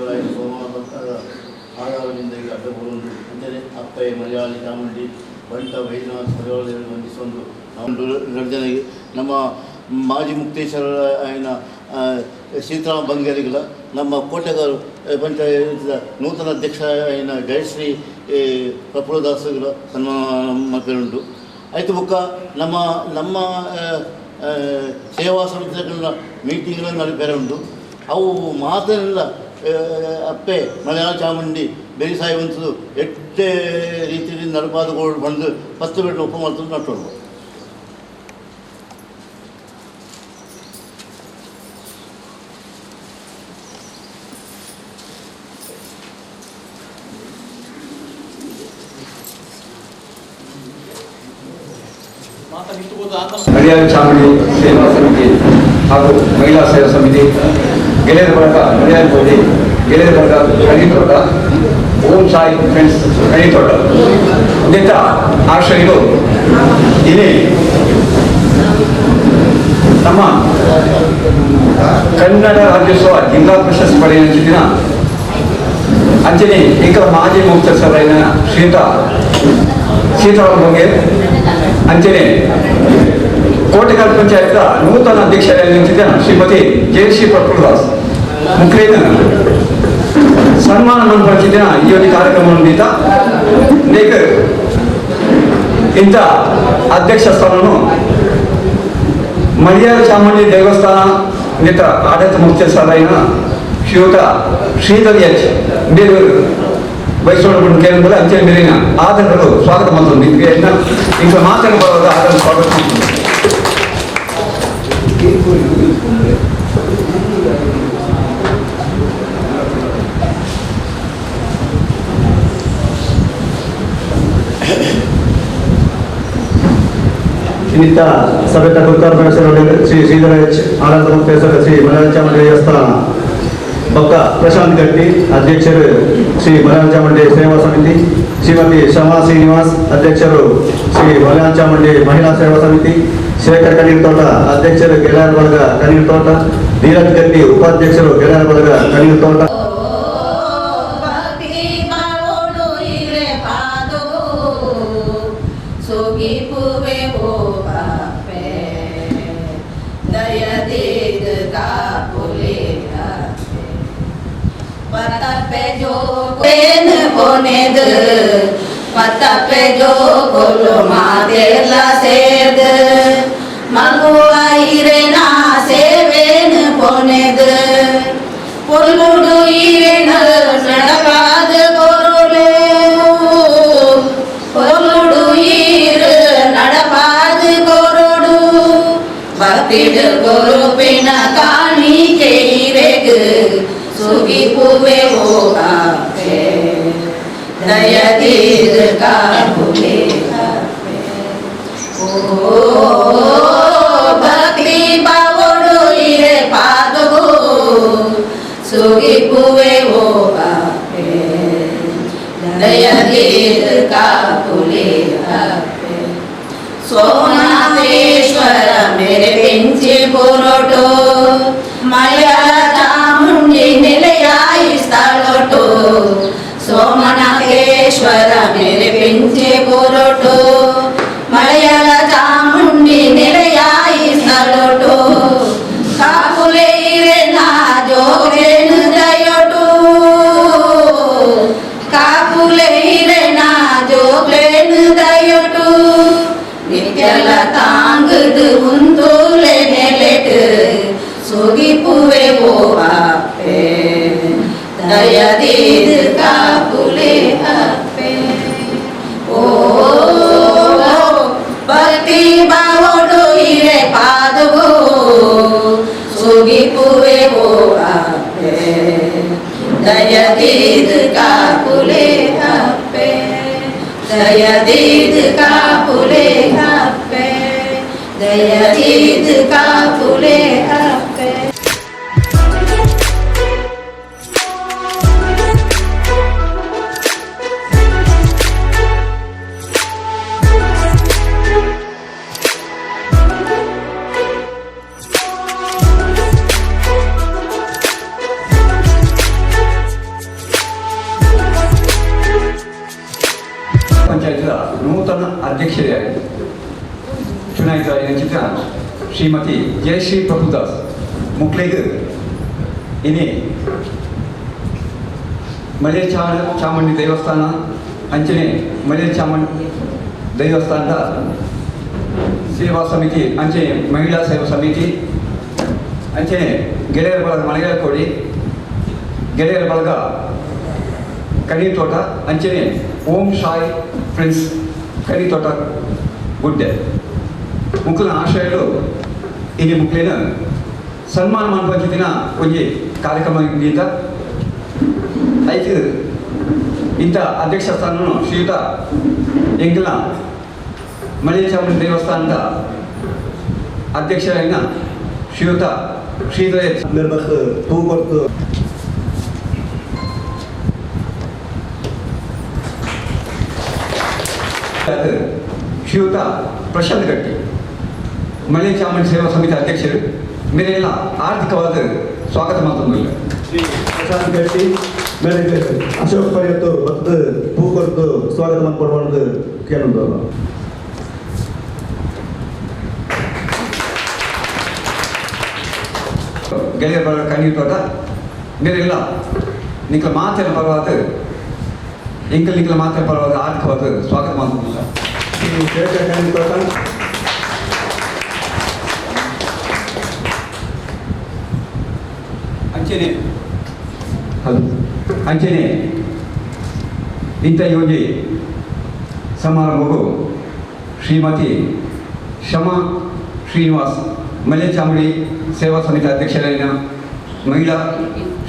ದೇವರಾಯ ಸೋಮನಾಥ ಆಧಾರದಿಂದ ಈಗ ಅಡ್ಡ ಬರುವುದು ಅಂಚನೆ ಅಪ್ಪೆ ಮಲಯಾಳಿ ಚಾಮುಂಡಿ ಬಂಟ ವೈದ್ಯನಾಥ ಪರಿವಾರ ವಂದಿಸೊಂದು ನಾವು ನಮ್ಮ ಮಾಜಿ ಮುಕ್ತೇಶ್ವರ ఆయన ಸೀತಾರಾಮ ಬಂಗೇರಿಗಳ ನಮ್ಮ ಕೋಟೆಗಾರು ಪಂಚಾಯತ್ ನೂತನ ಅಧ್ಯಕ್ಷ అయిన ಜಯಶ್ರೀ ಪ್ರಫುಲ್ಲದಾಸಗಳ ಸನ್ಮಾನ ಮಕ್ಕಳುಂಟು. ಆಯಿತು ಬುಕ್ಕ ನಮ್ಮ ನಮ್ಮ ಸೇವಾ ಸಮಿತಿಗಳ ಮೀಟಿಂಗ್ಗಳನ್ನು ನಡೀತಾರೆ ಉಂಟು. ಅವು ಮಾತನೆಲ್ಲ ಅಪ್ಪೆ ಮಲಯಾಳ ಚಾಮುಂಡಿ ಬೇರೆ ಸಾಯುವಂಥದ್ದು ಎಟ್ಟೆ ರೀತಿಯಲ್ಲಿ ನಡಪಾದಗಳು ಬಂದು ಪತ್ತು ಬೆಟ್ಟು ಒಪ್ಪ ಮಾಡ್ತದ್ದು ನಟ್ಟೋಡು. ಮಲಯಾಳ ಚಾಮುಂಡಿ ಸೇವಾ ಸಮಿತಿ ಹಾಗೂ ಮಹಿಳಾ ಸೇವಾ ಸಮಿತಿ, ಗೆಳೆಯರ ಬಳಗ ಮಲಯಾಳ ಕೋಡಿ, ಗೆಳೆಯರ ಬಳಗ ಕಣಿತೋಟ, ಓಂ ಸಾಯಿ ಫ್ರೆಂಡ್ಸ್ ಕಣಿತೋಟ ಇಂಥ ಆಶ್ರಯಗಳು ಇಲ್ಲಿ ನಮ್ಮ ಕನ್ನಡ ರಾಜ್ಯೋತ್ಸವ ಜಿಲ್ಲಾ ಪ್ರಶಸ್ತಿ ಪಡೆಯುತ್ತಿದ್ದ ಅಂಚನೆ ಏಕ ಮಾಜಿ ಮುಕ್ತಸರೈನ ಶ್ರೀತಾ ಸೀತಾರಾಮ್ ಬೊಂಗೆ, ಅಂಚನೆ ಕೋಟೆಕಾಲ್ ಪಂಚಾಯತ್ ನೂತನ ಅಧ್ಯಕ್ಷರಾಗಿದ್ದ ಶ್ರೀಮತಿ ಜಯಶ್ರೀ ಪ್ರಫುಲ್ಲದಾಸ್ ಮುಖ್ಯನ ಸನ್ಮಾನ ಮನ್ಪಡಿಸಿದ ಈ ಒಂದು ಕಾರ್ಯಕ್ರಮ ನೇಕ ಇಂಥ ಅಧ್ಯಕ್ಷ ಸ್ಥಾನವನ್ನು ಮಲಯಾಳ ಚಾಮುಂಡಿ ದೇವಸ್ಥಾನ ನೇತ ಆಡಳಿತ ಮುಖ್ಯಸ್ಥರಾಯಿನ ಶ್ರೀಯುತ ಶ್ರೀಧರ್ ಎಚ್ ಮೇರು ವಹಿಸೋಣ ಕೇಳಿದ ಅಂಚೆ ಮೇಲಿನ ಆದರಗಳು ಸ್ವಾಗತ ಮಾಡ್ತದೆ. ಇಂಥ ಮಾತನಾಡುವಾಗ ಆದರ ಸ್ವಾಗತ ಮಾಡ್ತದೆ. ನಿಮಿತ್ತ ಸಭೆತ ಗುರುತಾರ್ಪಣೆ ಶ್ರೀ ಶ್ರೀಧರ ಎಚ್ ಆನಂದ ಮುಕ್ತೇಶ್ವರ ಶ್ರೀ ಮಲಯಾಳ ಚಾಮುಂಡಿ ದೇವಸ್ಥಾನ ಬೊಕ್ಕ ಪ್ರಶಾಂತ್ ಗಟ್ಟಿ ಅಧ್ಯಕ್ಷರು ಶ್ರೀ ಮಲಯಾಳ ಚಾಮುಂಡಿ ಸೇವಾ ಸಮಿತಿ, ಶ್ರೀಮತಿ ಶಮಾ ಶ್ರೀನಿವಾಸ್ ಅಧ್ಯಕ್ಷರು ಶ್ರೀ ಮಲಯಾಳ ಚಾಮುಂಡಿ ಮಹಿಳಾ ಸೇವಾ ಸಮಿತಿ, ಶೇಖರ್ ಕಣ್ಣೀರ್ ತೋಟ ಅಧ್ಯಕ್ಷರು ಗೆಳೆಯರ ಬಳಗ ಕಣ್ಣೀರ್ ತೋಟ, ಧೀರಜ್ ಗಟ್ಟಿ ಉಪಾಧ್ಯಕ್ಷರು ಗೆಳೆಯರ ಬಳಗ ಕಣ್ಣೀರ್ ತೋಟ. ಭಕ್ತಿ ಬಾವೋಡು ಇರೆ ಪಾದೋ ಸುಗಿಪುವೆ ಓ ಬಾಪೆ ದಯದೀದ ಕಾಪುಲೆ ಪತಪೆ ಜೋ ಪೇನ್ ಪೊನೆದು ಪತಪೆ ಜೋ ಕೊಲು ಮಾದೆಲ್ಲ ಸೇರ್ದು ಮಗುವ ಇರೆನ ಸೇವೇನು ಪೊನೆದು பொருளுடு ஈரென நடக்காத பொருளே பொருளுடு ஈரு நடப்பாது கொருடு பக்திடு கொருப்பின காணிக்கை ಸುಗಿಪುವೆ ಓ ಕಾಪೆ ದಯದೀರ್ ಕಾಪುಲೆ ಕಾಪೆ ಓ ಭಕ್ತಿ ಬಾವೋಡು ಇರೆ ಪಾದಗೋ ಸುಗಿಪುವೆ ಓ ಕಾಪೆ ದಯದೀರ್ ಕಾಪುಲೆ ಕಾಪೆ ಸೋಮನಾಥೇಶ್ವರ ಮೇರೆ పెంచి పొరటో మలయాళ చాముండి నిలయాయి స్థలటో సోమనాథేశ్వర మేరే పెంచి పొరటో మలయాళ చాముండి నిలయాయి స్థలటో కాపులేరే నా జోగేను దయటో ಕಾಪುಲೇರೆ ನಾ ಜೋಗ್ಲೇನು ದಯಟು ನಿತ್ಯಲ ತಾಂಗುದು ಉಂತೂಲೆ ನೆಲೆಟು ಸುಗಿಪುವೆ ಓ ಬಾಪೆ ದಯದೀದು ಕಾಪುಲೆ ಅಪ್ಪೆ ಓ ಭಕ್ತಿ ಬಾವೋಡು ಇರೆ ಪಾದಗೋ ಸುಗಿಪುವೆ ಓ ಅಪ್ಪೆ ದಯದೀದು ಕಾಪುಲೆ ಅಪ್ಪೆ ದಯದೀದು ಕಾಪುಲೆ ಅಪ್ಪೆ ದಯದೀದು ಕಾಪುಲೆ ಅಪ್ಪೆ. ಅಧ್ಯಕ್ಷರೇ ಚುನಾಯಿತರಾಗಿನ ಚಿತ್ರ ಶ್ರೀಮತಿ ಜಯಶ್ರೀ ಪ್ರಭುದಾಸ್ ಮುಕ್ಲೆಗ್ ಇನಿ ಮಲೆ ಚಾಮುಂಡಿ ದೇವಸ್ಥಾನ ಅಂಚನೆ ಮಲೆ ಚಾಮುಂಡಿ ದೇವಸ್ಥಾನದ ಸೇವಾ ಸಮಿತಿ ಅಂಚನೆ ಮಹಿಳಾ ಸೇವಾ ಸಮಿತಿ ಅಂಚನೆ ಗೆಳೆಯರ ಬಳಗ ಮನೆಗಳ ಕೋಡಿ ಗೆಳೆಯರ ಬಳಗ ಕಣಿತೋಟ ಅಂಚನೆ ಓಂ ಸಾಯಿ ಫ್ರೆಂಡ್ಸ್ ಕಣಿತೋಟ ಗುಡ್ಡೆ ಮುಕ್ಕಲ ಆಶಯಲು ಇನಿ ಮುಕ್ಲೇನ ಸನ್ಮಾನ ಮನ್ಪಂಚಿನ ಒಂಜಿ ಕಾರ್ಯಕ್ರಮ ಗೀತ ಐತು ಇಂಥ ಅಧ್ಯಕ್ಷ ಸ್ಥಾನವನ್ನು ಶ್ರೀಯುತ ಎಂಕಲ್ನ ಮಲೆ ಚಾಮುಂಡಿ ದೇವಸ್ಥಾನದ ಅಧ್ಯಕ್ಷರಾಗಿನ ಶ್ರೀಯುತ ಶ್ರೀಧರ ತೂ ಕೊಡ್ತು ಶ್ರೀಯುತ ಪ್ರಶಾಂತ್ ಗಟ್ಟಿ ಮಲೆ ಚಾಮುಂಡಿ ಸೇವಾ ಸಮಿತಿ ಅಧ್ಯಕ್ಷರು ಮೇರೆಲ್ಲ ಆರ್ಥಿಕವಾದ ಸ್ವಾಗತ ಮಾತೊಂದಿಲ್ಲ. ಶ್ರೀ ಪ್ರಶಾಂತ್ ಗಟ್ಟಿ ಮೇರೆ ಅಶೋಕ್ ಪರಿಯತ್ತು ಮತ್ತು ಪೂ ಕೊಡ್ತು ಸ್ವಾಗತ ಮಾತನಾಡುವುದು ಕೇಳುವುದು. ಗೆಳೆಯರ ಬಳಗ ಕಣ್ಣೀರು ತೋಟ ಮೇರೆಲ್ಲ ನಿಕ್ಕಲ ಮಾತೆಲ್ಲ ಪರವಾದ ಎಂಕಲ್ ನಿಕ್ಕಲ ಮಾತೆಲ್ಲ ಪರವಾದ ಆರ್ಥಿಕವಾದ ಸ್ವಾಗತ ಮಾತೊಂದಿಲ್ಲ. ಶ್ರೀ ಶೇಖರ್ ಕಣ್ಣೀರು ತೋಟ ಅಂಚನೆ ಹೌದು ಅಂಚನೆ ಇಂಥ ಯೋಗಿ ಸಮಾರಂಭವು ಶ್ರೀಮತಿ ಶಮಾ ಶ್ರೀನಿವಾಸ್ ಮಲೆ ಚಾಮುಂಡಿ ಸೇವಾ ಸಮಿತಿ ಅಧ್ಯಕ್ಷರಾಗಿನ ಮಹಿಳಾ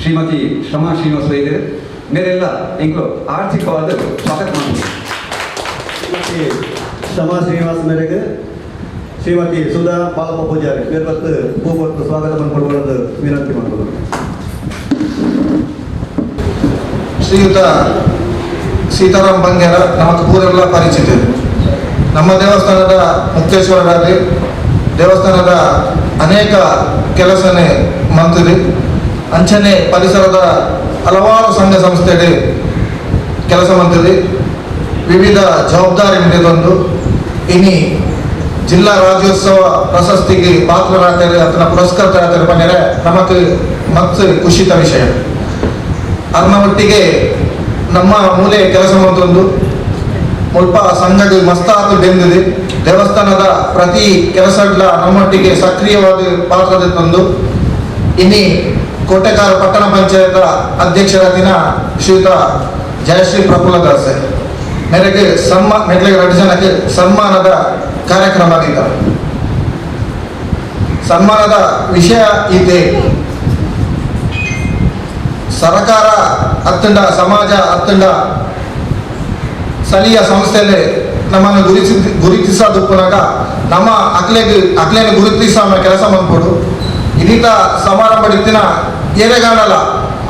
ಶ್ರೀಮತಿ ಶಮಾ ಶ್ರೀನಿವಾಸ್ ವೈದ್ಯರು ಮೇರೆಲ್ಲ ಎಂಕಲು ಆರ್ಥಿಕವಾದ ಸ್ವಾಗತ ಮಾಡ್ತೀವಿ. ಶ್ರೀಮತಿ ಶಮಾ ಶ್ರೀನಿವಾಸ್ ಮೇರೆಗೆ ಶ್ರೀಮತಿ ಸುಧಾ ಬಾಲಪ್ಪ ಪೂಜಾರಿ ಮೇರೆ ಮತ್ತು ಪೂ ಕೊಟ್ಟು ಸ್ವಾಗತ ಮಾಡಿಕೊಡುವುದು ವಿನಂತಿ ಮಾಡುವುದು. ಶ್ರೀಯುತ ಸೀತಾರಾಮ್ ಬಂಗೇರ ನಮಗೆ ಊರೆಲ್ಲ ಪರಿಚಿತ. ನಮ್ಮ ದೇವಸ್ಥಾನದ ಮುಕ್ತೇಶ್ವರರಾಗಿ ದೇವಸ್ಥಾನದ ಅನೇಕ ಕೆಲಸನೇ ಮಂತ್ರಿ ಅಂಚನೆ ಪರಿಸರದ ಹಲವಾರು ಸಂಘ ಸಂಸ್ಥೆಗೆ ಕೆಲಸ ಮಂತ್ರಿ ವಿವಿಧ ಜವಾಬ್ದಾರಿ ನೀಡಿದೊಂದು ಇನಿ ಜಿಲ್ಲಾ ರಾಜ್ಯೋತ್ಸವ ಪ್ರಶಸ್ತಿಗೆ ಪಾತ್ರರಾಗ್ತಾರೆ ಅಥವಾ ಪುರಸ್ಕೃತರಾಗ್ತಾರೆ ಬಂದರೆ ನಮಗೆ ಮತ್ತು ಖುಷಿತ ವಿಷಯ. ಅದನ್ನ ಒಟ್ಟಿಗೆ ನಮ್ಮ ಮೂಲೆ ಕೆಲಸ ಮತ್ತೊಂದು ಮುಲ್ಪ ಸಂಘದ ಮಸ್ತಾತು ಬೆಂದಿದೆ. ದೇವಸ್ಥಾನದ ಪ್ರತಿ ಕೆಲಸಗಳ ನಮ್ಮೊಟ್ಟಿಗೆ ಸಕ್ರಿಯವಾದ ಪಾತ್ರದ ತಂದು ಇನಿ ಕೋಟೆಕಾರ ಪಟ್ಟಣ ಪಂಚಾಯತ್ ಅಧ್ಯಕ್ಷರಾದಿನ ಶ್ರೀಯುತ ಜಯಶ್ರೀ ಪ್ರಫುಲ್ಲದಾಸ್ ಮೇರೆಗೆ ಮೆಟ್ಲಿಗೆ 2 ಜನಕ್ಕೆ ಸನ್ಮಾನದ ಕಾರ್ಯಕ್ರಮ ಆಗಿದೆ. ಸನ್ಮಾನದ ವಿಷಯ ಇದೆ. ಸರ್ಕಾರ ಅತ್ತಂಡ ಸಮಾಜ ಅತ್ತಂಡ ಸ್ಥಳೀಯ ಸಂಸ್ಥೆಯಲ್ಲಿ ನಮ್ಮನ್ನು ಗುರುತಿಸೋದಕ್ಕೂನಾಗ ನಮ್ಮ ಅಕ್ಲೆಗೆ ಗುರುತಿಸ ಕೆಲಸ ಮಾಡ್ಬೋದು. ಇದೀತ ಸಮಾರಂಭ ಇತ್ತಿನ ಏರೆಗಾಣಲ್ಲ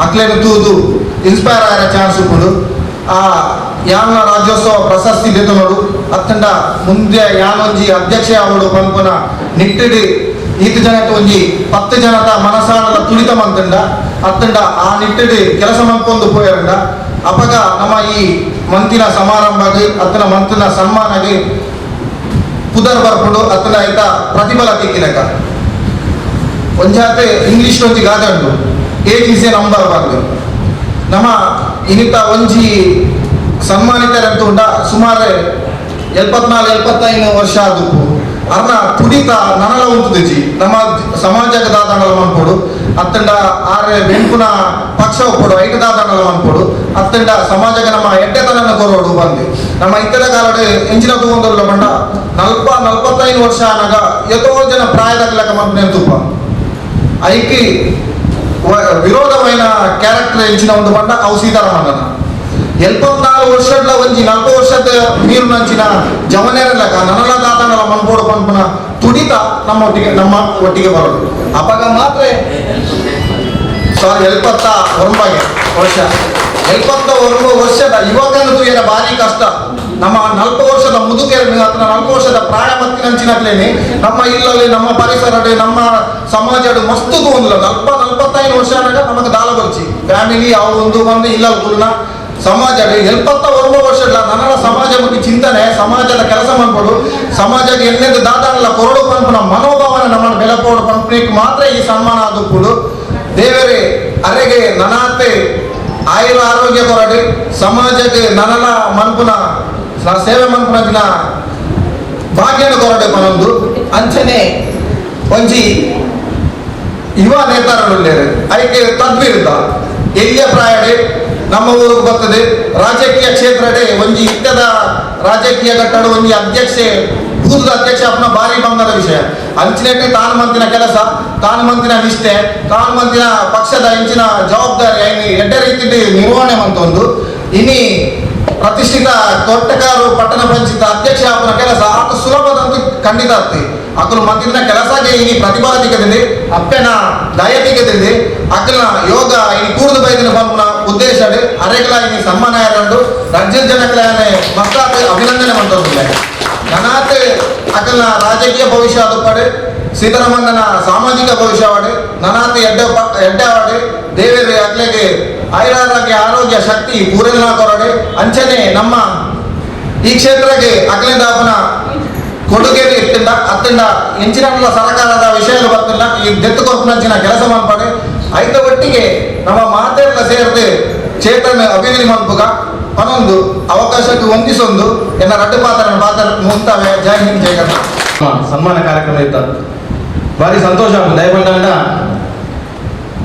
ಅಕ್ಲೇನು ತೂದು ಇನ್ಸ್ಪೈರ್ ಆಗ ಚಾನ್ಸ್ ಉಪ್ಪುಂಡು. ಆ ಯಾನ ರಾಜ್ಯೋತ್ಸವ ಪ್ರಶಸ್ತಿ ದೆತೊನೊಡು ಅತ್ತಂಡ ಮುಂದೆ ಯಾನೊಂಜಿ ಅಧ್ಯಕ್ಷ ಅವಡು ಪನ್ಪುನ ನಿಟ್ಟಿಡಿ ಈತ ಜನತ ಒಂಜಿ 10 ಜನತ ಮನಸಾನದ ತುಳಿತ ಮಂತಂಡ ಅತ್ತಂಡ ಆ ನಿಟ್ಟಿಡಿ ಕೆಲಸ ಮನ್ಪೊಂದು ಪೋಯರಂಡ ಅಪಗ ನಮ್ಮ ಈ ಮಂತಿನ ಸಮಾರಂಭಗೆ ಅತ್ತನ ಮಂತಿನ ಸನ್ಮಾನಗೆ ಪುದರ್ ಬರ್ಪುಂಡು ಅತ್ತನ ಐತ ಪ್ರತಿಫಲ ತಿಕ್ಕಿನಕ. ಒಂಜಾತೆ ಇಂಗ್ಲೀಷ್ ಒಂಜಿ ಗಾದೆ ಉಂಟು, age is A number ಬಂದು. ನಮ್ಮ ಇನ್ನಿತ ಒಂಜಿ ಸನ್ಮಾನಿತರಂತೂ ಉಂಡ ಸುಮಾರು 74 75 ವರ್ಷ ಆದುಪ್ಪು ಅರ್ನ ತುಡಿತ ನನಲ ಉಂಟುದಿಜಿ ನಮ್ಮ ಸಮಾಜಕ್ಕೆ ದಾದಾಣಲ ಮನ್ಪೊಡು ಅತ್ತಂಡ ಆರೆ ಬೆಂಕುನ ಪಕ್ಷ ಒಪ್ಪಡು ಐಟ ದಾದಾಣಲ ಮನ್ಪೊಡು ಅತ್ತಂಡ ಸಮಾಜಕ್ಕೆ ನಮ್ಮ ಎಡ್ಡೆತನನ್ನು ಕೊರೋಡು ಬಂದು ನಮ್ಮ ಇತ್ತರ ಕಾಲಡೆ ಎಂಚಿನ ತೂವಂದಲ್ಲ ಬಂಡ 40 45 ವರ್ಷ ಆನಾಗ ಎತೋ ಜನ ಪ್ರಾಯದಗ್ಲಕ ಮನ್ಪನೆ ತುಪ್ಪ ಐಕಿ ವಿರೋಧమైన ಕ್ಯಾರೆಕ್ಟರ್ ಎಂಚಿನ ಒಂದು ಬಂಡ ಅವು ಸೀತಾರಾಮಣ್ಣನ 74 ವರ್ಷದ ಒಂಜಿ 40 ವರ್ಷದ ನೀರು ನಂಚಿನ ಜವನೇರಲಕ ನನಲ ದಾತನಲ ಮನ್ಪೋಡು ಪನ್ಪುನ ತುಡಿತ ನಮ್ಮ ಒಟ್ಟಿಗೆ ಬರೋದು. ಅಪಗ ಮಾತ್ರ ಸಾರಿ 79 ವರ್ಷ 79 ವರ್ಷದ ಯುವಕನ ತುಯರ ಭಾರಿ ಕಷ್ಟ. ನಮ್ಮ 40 ವರ್ಷದ ಮುದುಕೆರ ಅಥವಾ 40 ವರ್ಷದ ಪ್ರಾಯ ಮತ್ತಿನಂಚಿನಕ್ಲೇನೆ ನಮ್ಮ ಇಲ್ಲಲ್ಲಿ ನಮ್ಮ ಪರಿಸರ ನಮ್ಮ ಸಮಾಜ ಮಸ್ತು ತೂಂದಿಲ್ಲ. 40 45 ವರ್ಷ ಆನಾಗ ನಮಗೆ ದಾಲ ಬರ್ಚಿ ಫ್ಯಾಮಿಲಿ ಅವು ಒಂದು ಬಂದು ಇಲ್ಲಲ್ಲಿ ಕುಲ್ನ ಸಮಾಜ 79 ವರ್ಷ ನನ್ನ ಸಮಾಜ ಬಗ್ಗೆ ಚಿಂತನೆ, ಸಮಾಜದ ಕೆಲಸ ಮಾಡ್ಬೋದು, ಸಮಾಜಕ್ಕೆ ಎನ್ನೆಂದು ದಾದಾನಲ್ಲ ಕೊರಡು ಪಂಪನ ಮನೋಭಾವನೆ ನಮ್ಮನ್ನು ಬೆಳಪೋಡು ಪಂಪನಿಗೆ ಮಾತ್ರ ಈ ಸನ್ಮಾನ ಆದುಪ್ಪುಡು. ದೇವರೇ ಅರೆಗೆ ನನಾತೆ ಆಯುರ ಆರೋಗ್ಯ ಕೊರಡು, ಸಮಾಜಕ್ಕೆ ನನಲ ಮನ್ಪುನ ಸೇವೆ ಮನ್ಪುನ ದಿನ ಭಾಗ್ಯನ ಕೊರಡೆ ಪನೊಂದು. ಅಂಚನೆ ಒಂಜಿ ಯುವ ನೇತಾರರುಳ್ಳೇರು ಐಕೆ ತದ್ವಿರುದ್ಧ ಎಲ್ಲಿಯ ಪ್ರಾಯಡೆ ನಮ್ಮ ಊರಿಗೆ ಬರ್ತದೆ ರಾಜಕೀಯ ಕ್ಷೇತ್ರಡೆ ಒಂಜಿ ಇತ್ತದ ರಾಜಕೀಯ ಘಟ್ಟಡ ಒಂಜಿ ಅಧ್ಯಕ್ಷೆ ಬೂತದ ಅಧ್ಯಕ್ಷ ಅಪ್ಪನ ಭಾರಿ ಬಂಗದ ವಿಷಯ. ಅಂಚಿನೆಟ್ಟು ತಾನು ಮಂತಿನ ಕೆಲಸ, ತಾನು ಮಂತಿನ ನಿಷ್ಠೆ, ತಾನು ಮಂತಿನ ಪಕ್ಷದ ಇಂಚಿನ ಜವಾಬ್ದಾರಿ ಎಡ್ಡ ರೀತಿ ನಿರ್ವಹಣೆ ಮಂತೊಂದು ಇನಿ ಪ್ರತಿಷ್ಠಿತ ತೋಟಗಾರು ಪಟ್ಟಣ ಪಂಚಾಯತ್ ಅಧ್ಯಕ್ಷ ಅಪ್ಪನ ಕೆಲಸ ಆತ ಸುಲಭದಂತೂ ಖಂಡಿತ ಆಗ್ತಿ. ಅಕಲು ಮಂತಿನ ಕೆಲಸಗೆ ಇನಿ ಪ್ರತಿಭಾ ತಿಕ್ಕದಿಂದ ಅಪ್ಪನ ದಯ ತಿಕ್ಕದಿಂದ ಅಕಲ್ನ ಯೋಗ ಇನಿ ಕೂರ್ದು ಬೈದಿನ ಪಂಪನ ಉದ್ದೇಶ ಅರೆಗಳ ಇನಿ ಸನ್ಮಾನ ಎರಡು ರಾಜ್ಯ ಜನಕಲನೆ ಮಸ್ತಾತ್ ಅಭಿನಂದನೆ ಮಂತೊಂದಿಲ್ಲ. ನನಾತ್ ಅಕಲ್ನ ರಾಜಕೀಯ ಭವಿಷ್ಯ ಅದು ಸೀತಾರಾಮಣ್ಣನ ಸಾಮಾಜಿಕ ಭವಿಷ್ಯವಾಡಿ ನನಾತ್ ಎಡ್ಡವಾಡಿ ದೇವೇರಿ ಅಕ್ಲೆಗೆ ಆಯುರಾರೋಗ್ಯ ಆರೋಗ್ಯ ಶಕ್ತಿ ಪೂರೈನ ಕೊರಡೆ. ಅಂಚನೆ ನಮ್ಮ ಈ ಕ್ಷೇತ್ರಕ್ಕೆ ಅಕ್ಲೆ ದಾಪನ ಕೊಡುಗೆ ಇತ್ತಿಂದ ಅತ್ತಿಂದ ಎಂಚಿನ ಸರಕಾರದ ವಿಷಯಗಳು ಬರ್ತಿಲ್ಲ ಈ ದೆತ್ತು ಕೊರ್ಪುನಂಚಿನ ಕೆಲಸ ಮಾಡ್ಪಾಡೆ ಐತ ಒಟ್ಟಿಗೆ ನಮ್ಮ ಮಾತೆಲ್ಲ ಸೇರಿದೆ ಚೇತನ ಅಭಿವೃದ್ಧಿ ಮನ್ಪುಗ ಪನೊಂದು ಅವಕಾಶಕ್ಕೆ ಹೊಂದಿಸೊಂದು ಎನ್ನ ರಡ್ಡು ಪಾತ್ರ ಪಾತ್ರ ಮುಂತಾವೆ. ಜೈ ಹಿಂದ್, ಜೈ ಕರ್ನಾಟಕ. ಸನ್ಮಾನ ಕಾರ್ಯಕ್ರಮ ಇತ್ತ ಭಾರಿ ಸಂತೋಷ. ದಯಪಂಡ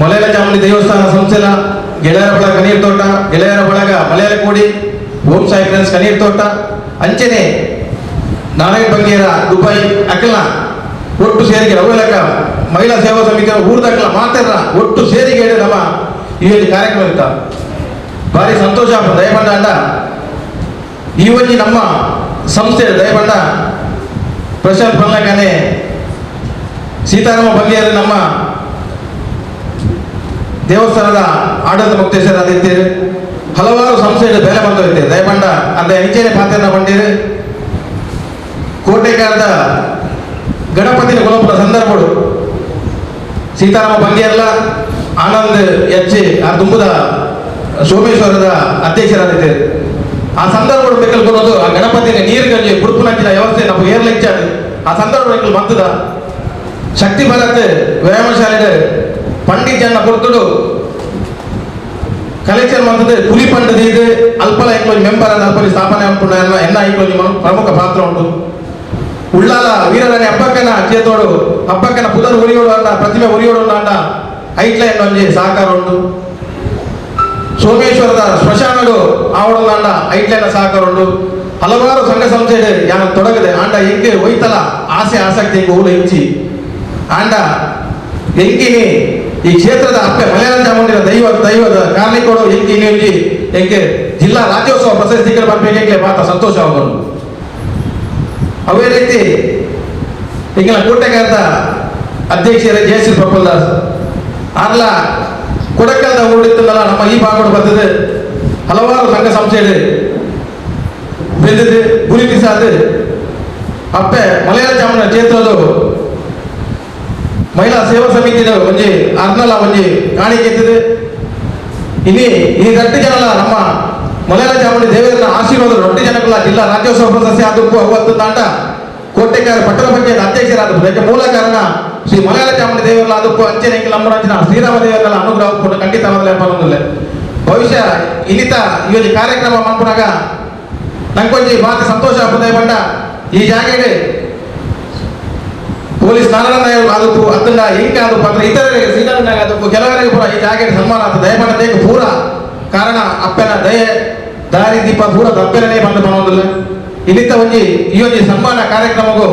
ಮಲಯಾಳ ಚಾಮುಂಡಿ ದೇವಸ್ಥಾನ ಸಂಸ್ಥೆಲ ಗೆಳೆಯರ ಬಳಗ ಕನೀರ್ ತೋಟ, ಗೆಳೆಯರ ಬಳಗ ಮಲಯಾಳ ಕೋಡಿ, ಓಂ ಸಾಯಿ ಫ್ರೆಂಡ್ಸ್ ಕನೀರ್ ತೋಟ, ಅಂಚನೆ ನಾರಾಯಣ ಬಂಗೇರ ದುಬೈ ಅಕಲ ಒಟ್ಟು ಸೇರಿಗೆ ರವಲಕ ಮಹಿಳಾ ಸೇವಾ ಸಮಿತಿ ಊರ್ದಕ್ಕಲ ಮಾತಾಡ ಒಟ್ಟು ಸೇರಿಗೆ ನಮ್ಮ ಈ ಒಂದು ಕಾರ್ಯಕ್ರಮ ಇತ್ತ ಭಾರಿ ಸಂತೋಷ. ದಯಪಂಡ ಈ ಒಂದು ನಮ್ಮ ಸಂಸ್ಥೆ ದಯಪಂಡ ಪ್ರಶಾಂತ್ ಪನ್ಲಕಾನೆ ಸೀತಾರಾಮ ಬಂಗೇರ ನಮ್ಮ ದೇವಸ್ಥಾನದ ಆಡಳಿತ ಮುಕ್ತೇಶ್ವರ ಹಲವಾರು ಸಂಸ್ಥೆಗಳು ಬೇಲೆ ಬಂದೋಯ್ತೆ. ದಯಪಂಡ ಅಂದ ಇಂಚೆನೆ ಪಾತ್ರನ ಬಂಡೀರು ಕೋಟೆಕಾರದ ಗಣಪತಿನ ಕೊಲಪುರ ಸಂದರ್ಭಗಳು ಸೀತಾರಾಮ ಬಂಗೇರ್ಲ ಆನಂದ್ ಎಚ್ಚಿ ಆ ತುಂಬುದ ಸೋಮೇಶ್ವರದ ಅಧ್ಯಕ್ಷರಾದಿದ್ದಾರೆ. ಆ ಸಂದರ್ಭಗಳು ಬೇಕಲ್ ಕೊಡೋದು ಆ ಗಣಪತಿನ ನೀರು ಗಂಜಿ ಬುಡುಪುನಂಚಿನ ವ್ಯವಸ್ಥೆ ನಮಗೆ ಏರ್ಲಿಂಚಾದು ಆ ಸಂದರ್ಭ ಬೇಕಲ್ ಬಂತದ ಶಕ್ತಿ ಭಾರತ್ ವ್ಯಾಯಾಮ ಶಾಲೆ ಪಂಡಿತ್ ಜನ ಕೊಡ್ತುಡು ಕಲೆಕ್ಷನ್ ಮಂತದ ಕುಲಿ ಪಂಡದ ಇದು ಅಲ್ಪಲ ಐಕ್ಲೋಜಿ ಮೆಂಬರ್ ಅದ ಅಲ್ಪಲಿ ಸ್ಥಾಪನೆ ಅನ್ಕೊಂಡ ಎನ್ನ ಐಕ್ಲೋಜಿ ಪ್ರಮುಖ ಪಾತ್ರ ಉಂಟು. ಉಳ್ಳಾಲ ವೀರರಾಣಿ ಹಬ್ಬಕ್ಕನ ಚೇತೋಡು ಹಬ್ಬಕ್ಕನ ಪುದರ್ ಉರಿಯೋಡು ಅನ್ನ ಪ್ರತಿಮೆ ಉರಿಯೋಡು ಅನ್ನ ಐಟ್ಲ ಒಂಜಿ ಸಹಕಾರ ಉಂಟು. ಸೋಮೇಶ್ವರದ ಸ್ಮಶಾನಡು ಆವಡಂಡ ಐಟ್ಲೈನ ಸಹಕಾರ ಉಂಟು. ಹಲವಾರು ಸಂಘ ಸಂಸ್ಥೆ ಯಾನ ತೊಡಗದೆ ಆಂಡ ಎಂಕೆ ಒಯ್ತಲ ಆಸೆ ಆಸಕ್ತಿ ಎಂಕ್ ಊಲ ಇಂಚಿ ಆಂಡ ಎಂಕಿನಿ ಈ ಕ್ಷೇತ್ರದ ಅಪ್ಪೆ ಮಲಯಾಳ ಚಾಮುಂಡಿನ ದೈವದ ಕಾರ್ಣಿಕೋಡು ಎಂಕಿನಿ ಒಂಜಿ ಎಂಕೆ ಜಿಲ್ಲಾ ರಾಜ್ಯೋತ್ಸವ ಪ್ರಶಸ್ತಿ ಬರ್ಬೇಕು ಎಂಕೆ ಮಾತ ಸಂತೋಷ ಆಗೋದು. ಅವೇ ರೀತಿ ಎಂಗಿನ ಕೂಟಗಾರದ ಅಧ್ಯಕ್ಷರ ಜಯಶ್ರೀ ಪ್ರಫುಲ್ ದಾಸ್ ಆರ್ಲ ಕೊಡಕಲ್ದ ಊಡಿತ್ತಲ್ಲ ನಮ್ಮ ಈ ಭಾಗಗಳು ಬರ್ತದೆ ಹಲವಾರು ಸಂಘ ಸಂಸ್ಥೆಗಳು ಬೆಂದಿದೆ ಗುರುತಿಸಾದ ಅಪ್ಪೆ ಮಲಯಾಳ ಚಾಮುಂಡ ಕ್ಷೇತ್ರದ ಮಹಿಳಾ ಸೇವಾ ಸಮಿತಿದ ಒಂಜಿ ಅರ್ನಲ ಒಂಜಿ ಕಾಣಿಕೆ ಇತ್ತದೆ. ಇನಿ ಈ ರಡ್ಡು ಜನಲ ನಮ್ಮ ಮಲಯಾಳ ಚಾಮುಂಡಿ ದೇವರ ಆಶೀರ್ವಾದ ರೊಟ್ಟಿ ಜನಕಲ್ಲ ಜಿಲ್ಲಾ ರಾಜ್ಯೋತ್ಸವ ಪ್ರಶಸ್ತಿ ಆದಕ್ಕೂ ಅವತ್ತು ತಾಂಡ ಕೋಟೆಕಾರ ಪಟ್ಟಣ ಪಂಚಾಯತ್ ಅಧ್ಯಕ್ಷರಾದ ಅದಕ್ಕೆ ಮೂಲ ಕಾರಣ ಶ್ರೀ ಮಲಯಾಳ ಚಾಮುಂಡಿ ದೇವರ ಅದಕ್ಕೂ ಅಂಚನೆ ನಮ್ಮರಂಚಿನ ಶ್ರೀರಾಮ ದೇವರ ಅನುಗ್ರಹ ಕೂಡ ಖಂಡಿತವಾಗಲೇ ಬರೋದಿಲ್ಲ. ಭವಿಷ್ಯ ಇನ್ನಿತ ಈ ಒಂದು ಕಾರ್ಯಕ್ರಮ ಮಾಡ್ಕೊಂಡಾಗ ನಂಗೊಂಜಿ ಮಾತು ಸಂತೋಷ ಆಗ್ತದೆ. ಬಂಡ ಈ ಜಾಗೆಗೆ ಪೊಲೀಸ್ ನಾರಾಯಣ ಅದಕ್ಕೂ ಅದನ್ನ ಹೆಂಗೆ ಅದು ಪತ್ರ ಇತರರಿಗೆ ಶ್ರೀನಾರಾಯಣ ಅದಕ್ಕೂ ಕೆಲವರಿಗೆ ಪೂರ ಈ ಜಾಗೆಗೆ ಸನ್ಮಾನ ಆಗ್ತದೆ. ದಯಪಂಡ ದೇಕ ಪೂರ ಕಾರಣ ಅಪ್ಪನ ದಯೆ ದಾರಿ ದೀಪ ಪೂರ ತಪ್ಪೆನೇ ಬಂದು ಬರೋದಿಲ್ಲ. ಇನ್ನಿತ ಒಂಜಿ ಈ ಒಂಜಿ ಸನ್ಮಾನ ಕಾರ್ಯಕ್ರಮಕ್ಕೂ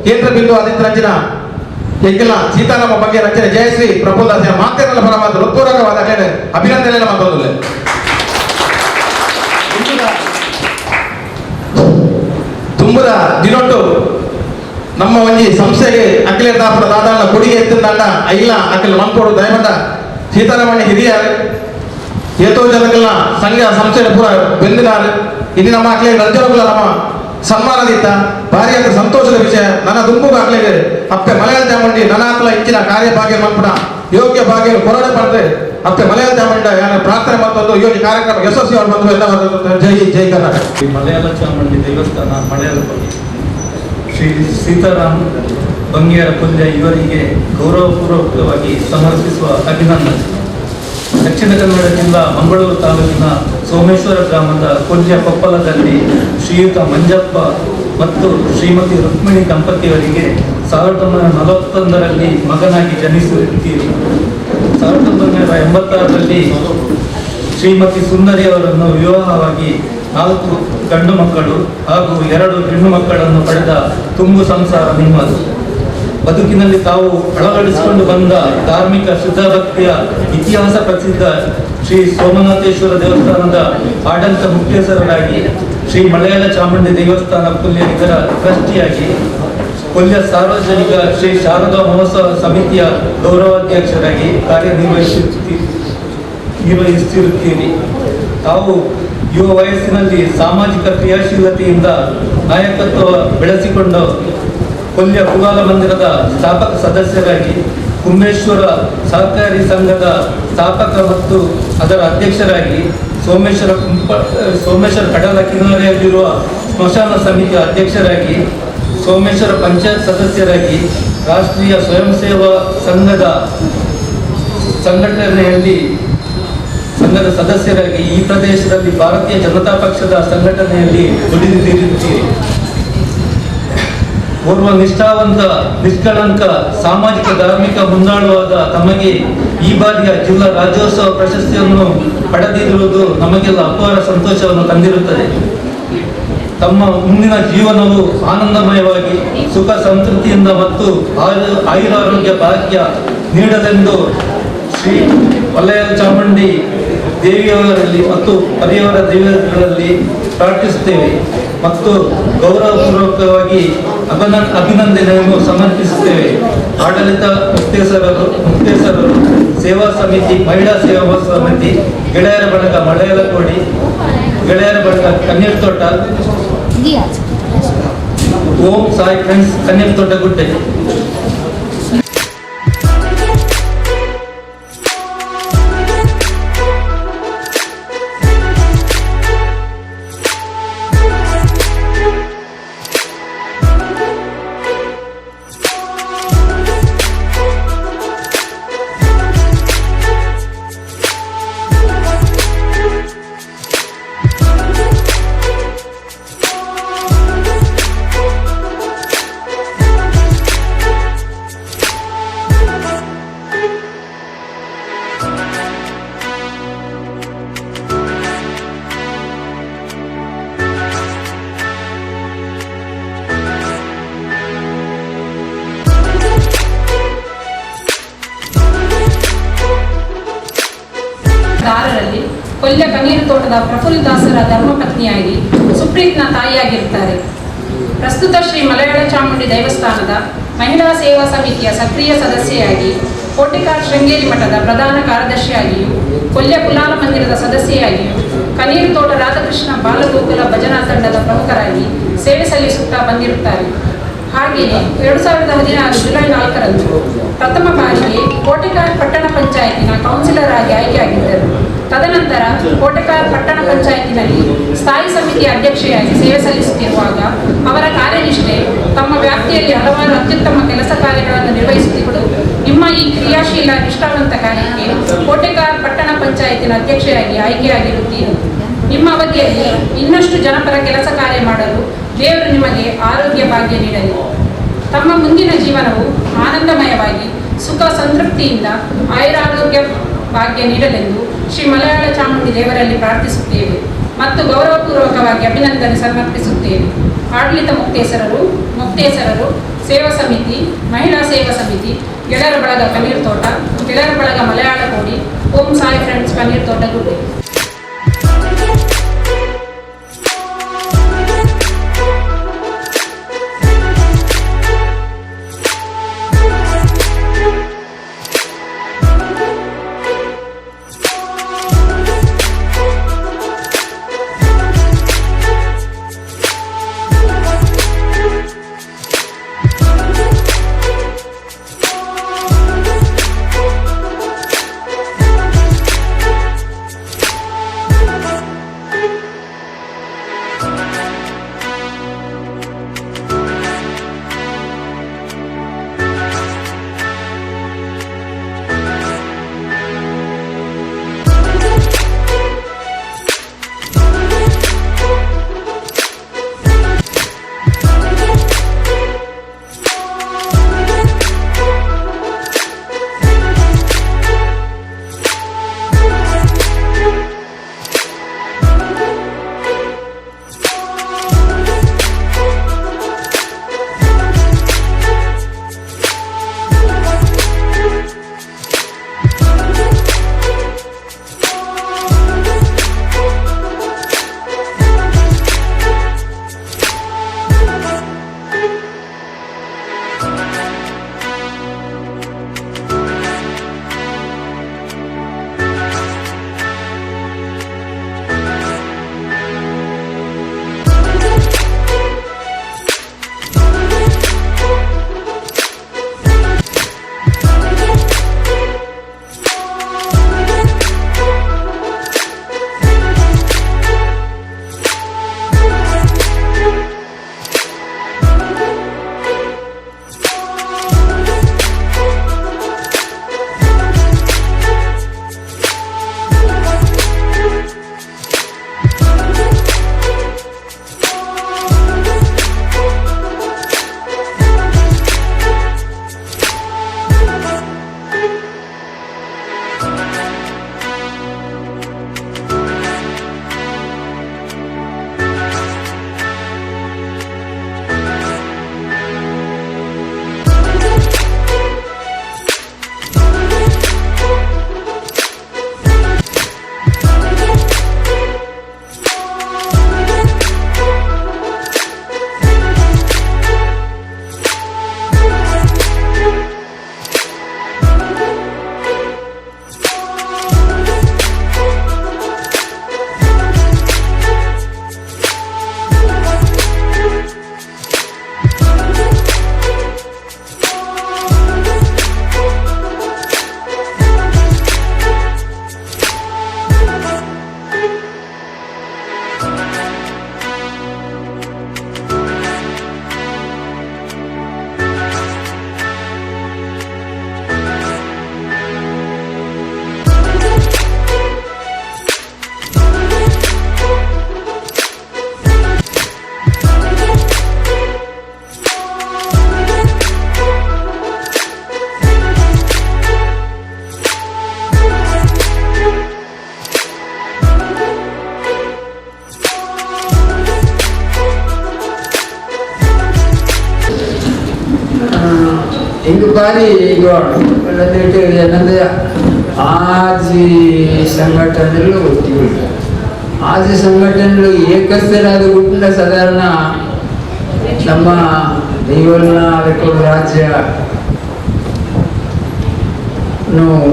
ಕೇಂದ್ರ ಬಿಂದು ಆದಿತ್ಯ ರಂಜನ ಎಂಕೆಲ್ಲ ಸೀತಾರಾಮ ಬಗ್ಗೆ ರಚನೆ ಜಯಶ್ರೀ ಪ್ರಫುಲ್ ದಾಸ್ ಮಾತೆಲ್ಲ ಪರವಾದ ಹೃತ್ಪೂರ್ವಕವಾದ ಅಭಿನಂದನೆ ಮಾತೊಂದಿಲ್ಲ. ತುಂಬುದ ದಿನೊಟ್ಟು ನಮ್ಮ ಒಂಜಿ ಸಂಸ್ಥೆಗೆ ಅಖಿಲ ದಾಪುರ ದಾದಾನ ಕೊಡುಗೆ ಎತ್ತಿಂದಾಂಡ ಐಲ ಅಖಿಲ ಮನ್ಕೋಡು ದಯಮಂಡ ಸೀತಾರಾಮಣ್ಣ ಹಿರಿಯರು ಏತೋ ಜನಗಳ ಸಂಘ ಸಂಸ್ಥೆ ಪೂರ ಬೆಂದಿನಾರು. ಇಲ್ಲಿ ನಮ್ಮ ಅಖಿಲ ರಂಜನಗಳ ನಮ್ಮ ಸನ್ಮಾನದಿತ್ತ ಭಾರಿ ಅಂತ ಸಂತೋಷದ ವಿಷಯ. ನನ್ನ ದುಂಬುಗ ಅಖಿಲಿಗೆ ಅಪ್ಪೆ ಮಲಯಾಳ ಚಾಮುಂಡಿ ನನ್ನ ಆತ್ಲ ಇಂಚಿನ ಕಾರ್ಯಭಾಗ್ಯ ಮನ್ಪುಣ ಯೋಗ್ಯ ಭಾಗ್ಯ ಕೊರಡೆ ಪಡೆದು ಅತ್ತೆ ಮಲಯಾಳ ಚಾಮುಂಡ ಯಾನ ಪ್ರಾರ್ಥನೆ ಮತ್ತೊಂದು ಈ ಒಂದು ಕಾರ್ಯಕ್ರಮ ಯಶಸ್ವಿ ಬಂದು ಎಲ್ಲ ಜೈ ಜೈ ಕರ್ನಾಟಕ. ಶ್ರೀ ಮಲಯಾಳ ಚಾಮುಂಡಿ ದೇವಸ್ಥಾನ ಮಲಯಾಳಪಲ್ಲಿ ಶ್ರೀ ಸೀತಾರಾಮ್ ಬಂಗೇರ ಪುಲ್ಯ ಇವರಿಗೆ ಗೌರವಪೂರ್ವಕವಾಗಿ ಸಮರ್ಪಿಸುವ ಅಭಿನಂದನೆ. ದಕ್ಷಿಣ ಕನ್ನಡ ಜಿಲ್ಲಾ ಮಂಗಳೂರು ತಾಲೂಕಿನ ಸೋಮೇಶ್ವರ ಗ್ರಾಮದ ಕೊಲ್ಯ ಕೊಪ್ಪಲದಲ್ಲಿ ಶ್ರೀಯುತ ಮಂಜಪ್ಪ ಮತ್ತು ಶ್ರೀಮತಿ ರುಕ್ಮಿಣಿ ದಂಪತಿಯವರಿಗೆ 1941ರಲ್ಲಿ ಮಗನಾಗಿ ಜನಿಸುತ್ತೀರಿ. 1986ರಲ್ಲಿ ಶ್ರೀಮತಿ ಸುಂದರಿಯವರನ್ನು ವಿವಾಹವಾಗಿ 4 ಗಂಡು ಮಕ್ಕಳು ಹಾಗೂ 2 ಹೆಣ್ಣು ಮಕ್ಕಳನ್ನು ಪಡೆದ ತುಂಬು ಸಂಸಾರ ನಿಮ್ಮದು. ಬದುಕಿನಲ್ಲಿ ತಾವು ಅಳವಡಿಸಿಕೊಂಡು ಬಂದ ಧಾರ್ಮಿಕ ಶ್ರದ್ಧಾಭಕ್ತಿಯ ಇತಿಹಾಸ ಪ್ರಸಿದ್ಧ ಶ್ರೀ ಸೋಮನಾಥೇಶ್ವರ ದೇವಸ್ಥಾನದ ಆಡಳಿತ ಮುಖ್ಯಸ್ಥರಾಗಿ, ಶ್ರೀ ಮಲಯಾಳ ಚಾಮುಂಡಿ ದೇವಸ್ಥಾನ ಪುಲ್ಯ ಇದರ ಟ್ರಸ್ಟಿಯಾಗಿ, ಕೊಲ್ಯ ಸಾರ್ವಜನಿಕ ಶ್ರೀ ಶಾರದಾ ಮಹೋತ್ಸವ ಸಮಿತಿಯ ಗೌರವಾಧ್ಯಕ್ಷರಾಗಿ ಕಾರ್ಯನಿರ್ವಹಿಸುತ್ತಿರುತ್ತೀರಿ. ತಾವು ಯುವ ವಯಸ್ಸಿನಲ್ಲಿ ಸಾಮಾಜಿಕ ಕ್ರಿಯಾಶೀಲತೆಯಿಂದ ನಾಯಕತ್ವ ಬೆಳೆಸಿಕೊಂಡು ಕೊಲ್ಯ ಕುಲಾಲ ಮಂದಿರದ ಸ್ಥಾಪಕ ಸದಸ್ಯರಾಗಿ, ಕುಂಬೇಶ್ವರ ಸಹಕಾರಿ ಸಂಘದ ಸ್ಥಾಪಕ ಮತ್ತು ಅದರ ಅಧ್ಯಕ್ಷರಾಗಿ, ಸೋಮೇಶ್ವರ ಕಡಲ ಕಿನಾರೆಯಲ್ಲಿರುವ ಸ್ಮಶಾನ ಸಮಿತಿಯ ಅಧ್ಯಕ್ಷರಾಗಿ, ಸೋಮೇಶ್ವರ ಪಂಚಾಯತ್ ಸದಸ್ಯರಾಗಿ, ರಾಷ್ಟ್ರೀಯ ಸ್ವಯಂ ಸೇವಾ ಸಂಘದ ಸಂಘಟನೆಯಲ್ಲಿ ಸಂಘದ ಸದಸ್ಯರಾಗಿ, ಈ ಪ್ರದೇಶದಲ್ಲಿ ಭಾರತೀಯ ಜನತಾ ಪಕ್ಷದ ಸಂಘಟನೆಯಲ್ಲಿ ದುಡಿದಿರುತ್ತೀರಿ. ಓರ್ವ ನಿಷ್ಠಾವಂತ, ನಿಷ್ಕಳಂಕ, ಸಾಮಾಜಿಕ ಧಾರ್ಮಿಕ ಮುಂದಾಳುವಾದ ತಮಗೆ ಈ ಬಾರಿಯ ಜಿಲ್ಲಾ ರಾಜ್ಯೋತ್ಸವ ಪ್ರಶಸ್ತಿಯನ್ನು ಪಡೆದಿರುವುದು ನಮಗೆಲ್ಲ ಅಪಾರ ಸಂತೋಷವನ್ನು ತಂದಿರುತ್ತದೆ. ತಮ್ಮ ಮುಂದಿನ ಜೀವನವು ಆನಂದಮಯವಾಗಿ ಸುಖ ಸಂತೃಪ್ತಿಯಿಂದ ಮತ್ತು ಆಯುರಾರೋಗ್ಯ ಭಾಗ್ಯ ನೀಡಲೆಂದು ಶ್ರೀ ವಲಯ ಚಾಮುಂಡಿ ದೇವಿಯವರಲ್ಲಿ ಮತ್ತು ಪರಿವಾರ ದೇವರುಗಳಲ್ಲಿ ಪ್ರಾರ್ಥಿಸುತ್ತೇವೆ ಮತ್ತು ಗೌರವಪೂರ್ವಕವಾಗಿ ಅಭಿನಂದನೆಯನ್ನು ಸಮರ್ಪಿಸುತ್ತೇವೆ. ಆಡಳಿತ ಮುಕ್ತೇಸರರು, ಸೇವಾ ಸಮಿತಿ, ಮಹಿಳಾ ಸೇವಾ ಸಮಿತಿ, ಗೆಳೆಯರ ಬಳಗ ಮಲಯಾಳಕೋಡಿ, ಗೆಳೆಯರ ಬಳಗ ಕಣ್ಣೀರ್ ತೋಟ, ಓಂ ಸಾಯಿ ಫ್ರೆಂಡ್ಸ್ ಕಣ್ಣೀರ್ ತೋಟ ಗುಡ್ಡೆ. ದಾರರಲ್ಲಿ ಕೊಲ್ಯ ಕಣ್ಣೀರು ತೋಟದ ಪ್ರಫುಲ್ ದಾಸರ ಧರ್ಮಪತ್ನಿಯಾಗಿ ಸುಪ್ರೀತ್ನ ತಾಯಿಯಾಗಿರುತ್ತಾರೆ. ಪ್ರಸ್ತುತ ಶ್ರೀ ಮಲಯಾಳ ಚಾಮುಂಡಿ ದೇವಸ್ಥಾನದ ಮಹಿಳಾ ಸೇವಾ ಸಮಿತಿಯ ಸಕ್ರಿಯ ಸದಸ್ಯೆಯಾಗಿ, ಕೋಟೆಕಾರ್ ಶೃಂಗೇರಿ ಮಠದ ಪ್ರಧಾನ ಕಾರ್ಯದರ್ಶಿಯಾಗಿಯೂ, ಕೊಲ್ಯ ಕುಲಾಲ ಮಂದಿರದ ಸದಸ್ಯೆಯಾಗಿಯೂ, ಕನೀರು ತೋಟ ರಾಧಾಕೃಷ್ಣ ಬಾಲಗೋಕುಲ ಭಜನಾ ತಂಡದ ಪ್ರಮುಖರಾಗಿ ಸೇವೆ ಸಲ್ಲಿಸುತ್ತಾ ಬಂದಿರುತ್ತಾರೆ. ಹಾಗೆಯೇ 2016 ಜುಲೈ 4ರಂದು ಪ್ರಥಮ ಬಾರಿಗೆ ಕೋಟೆಕಾರ್ ಪಟ್ಟಣ ಪಂಚಾಯತಿನ ಕೌನ್ಸಿಲರ್ ಆಗಿ ಆಯ್ಕೆಯಾಗಿದ್ದರು. ತದನಂತರ ಕೋಟೆಕಾರ್ ಪಟ್ಟಣ ಪಂಚಾಯತಿನಲ್ಲಿ ಸ್ಥಾಯಿ ಸಮಿತಿಯ ಅಧ್ಯಕ್ಷೆಯಾಗಿ ಸೇವೆ ಸಲ್ಲಿಸುತ್ತಿರುವಾಗ ಅವರ ಕಾರ್ಯನಿಷ್ಠೆ ತಮ್ಮ ವ್ಯಾಪ್ತಿಯಲ್ಲಿ ಹಲವಾರು ಅತ್ಯುತ್ತಮ ಕೆಲಸ ಕಾರ್ಯಗಳನ್ನು ನಿರ್ವಹಿಸುತ್ತಿದ್ದು, ನಿಮ್ಮ ಈ ಕ್ರಿಯಾಶೀಲ ನಿಷ್ಠಾವಂತ ಕಾರ್ಯಕ್ಕೆ ಕೋಟೆಕಾರ್ ಪಟ್ಟಣ ಪಂಚಾಯತಿನ ಅಧ್ಯಕ್ಷೆಯಾಗಿ ಆಯ್ಕೆಯಾಗಿರುತ್ತೀರಿ. ನಿಮ್ಮ ಅವಧಿಯಲ್ಲಿ ಇನ್ನಷ್ಟು ಜನಪರ ಕೆಲಸ ಕಾರ್ಯ ಮಾಡಲು ದೇವರು ನಿಮಗೆ ಆರೋಗ್ಯ ಭಾಗ್ಯ ನೀಡಲಿ. ತಮ್ಮ ಮುಂದಿನ ಜೀವನವು ಆನಂದಮಯವಾಗಿ ಸುಖ ಸಂತೃಪ್ತಿಯಿಂದ ಆಯುರಾರೋಗ್ಯ ಭಾಗ್ಯ ನೀಡಲೆಂದು ಶ್ರೀ ಮಲಯಾಳ ಚಾಮುಂಡಿ ದೇವರಲ್ಲಿ ಪ್ರಾರ್ಥಿಸುತ್ತೇವೆ ಮತ್ತು ಗೌರವಪೂರ್ವಕವಾಗಿ ಅಭಿನಂದನೆ ಸಮರ್ಪಿಸುತ್ತೇವೆ. ಆಡಳಿತ ಮುಕ್ತೇಸರರು, ಸೇವಾ ಸಮಿತಿ, ಮಹಿಳಾ ಸೇವಾ ಸಮಿತಿ, ಗೆಳೆಯರ ಬಳಗ ಕಣ್ಣೀರು ತೋಟ, ಗೆಳೆಯರ ಬಳಗ ಮಲಯಾಳ ಕೋಡಿ, ಓಂ ಸಾಯಿ ಫ್ರೆಂಡ್ಸ್ ಕಣ್ಣೀರು ತೋಟ ಗುಡ್ಡೆ. ಇಂದು ಬಾರಿ ಇದು ಏನಂದ್ರೆ ಆಜಿ ಸಂಘಟನೆಗಳು ಒಟ್ಟಿಗೆ ಆಜಿ ಸಂಘಟನೆಗಳು ಏಕಸ್ಥರಾದ ಗುಟ್ಟಿನ ಸಾಧಾರಣ ನಮ್ಮ ದೈವನ ಅದಕ್ಕೆ ರಾಜ್ಯ